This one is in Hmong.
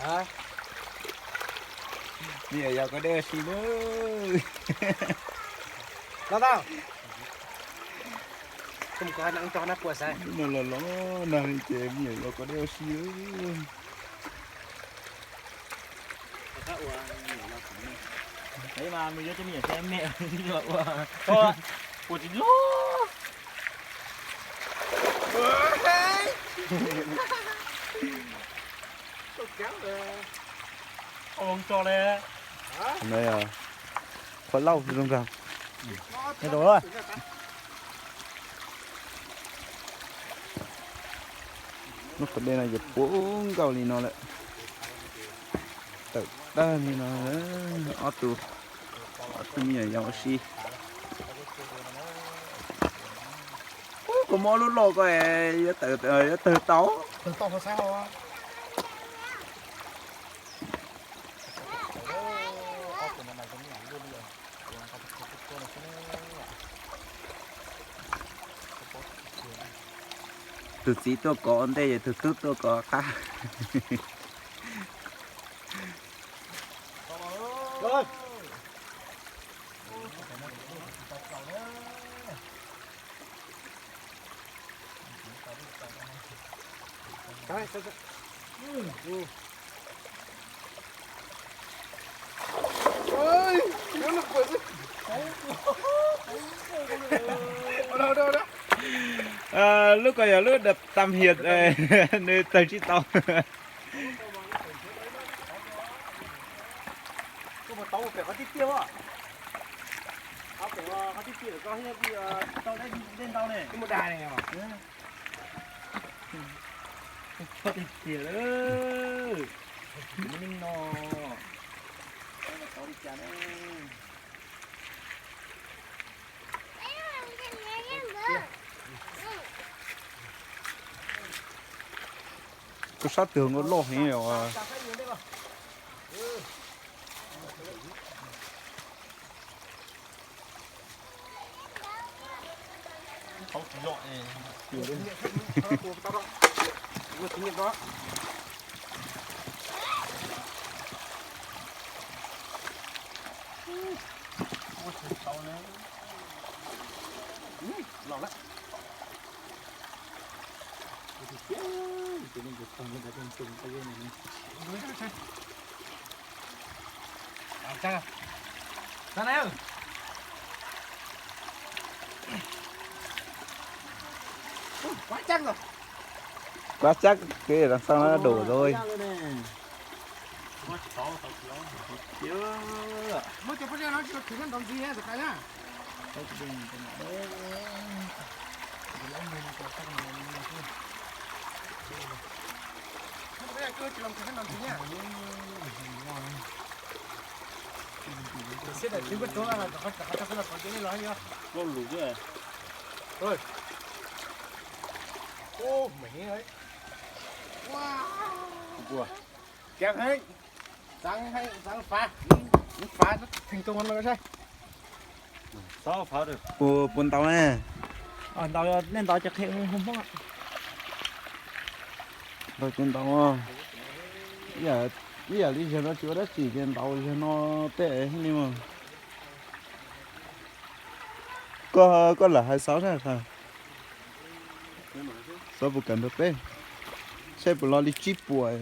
Me nyuam yaus koj dej ua si lawm. Los tau. Kum kuv hais no cov no puas xaiv. Lub no los los nag li ces me nyuam yaus koj dej ua si lawm. Ej mas nws yuav cov me nyuam txiv me los ua, ua tsis loj. Qhov lauj zoo nraug. Lub qhov dej no ces puv nkaus li no lawm. Tawm tag li no, ob tug, ob tug me nyuam yaus ua si. Ub, koj muab lub loj ko, yuav tawg tau. Tus txiv tuaj kov ntej, tus tub tuaj kov qab. Lub ko yog lub tam hiam, nws tawg tsis tau. Tiag tiag, no, no tau li cas na. Koj sab twg nkauj loj heev os. Quá chắc cái đằng sau nó đổ rồi. Loj lus xwb. Kev heev, xav heev, xav fav, fav thành công no saib. Puas, puas ntaus ne? Ntaus, nej ntaus ces qhia hmoob. Ntaus ces ntaus. Ib yam li zaug no tsis ua dab tsi ces ntaus zaug no tej heev li mas. Koj, koj lam hais xov na, xov puas kawm nrog peb, saib puas lo li tsib puas.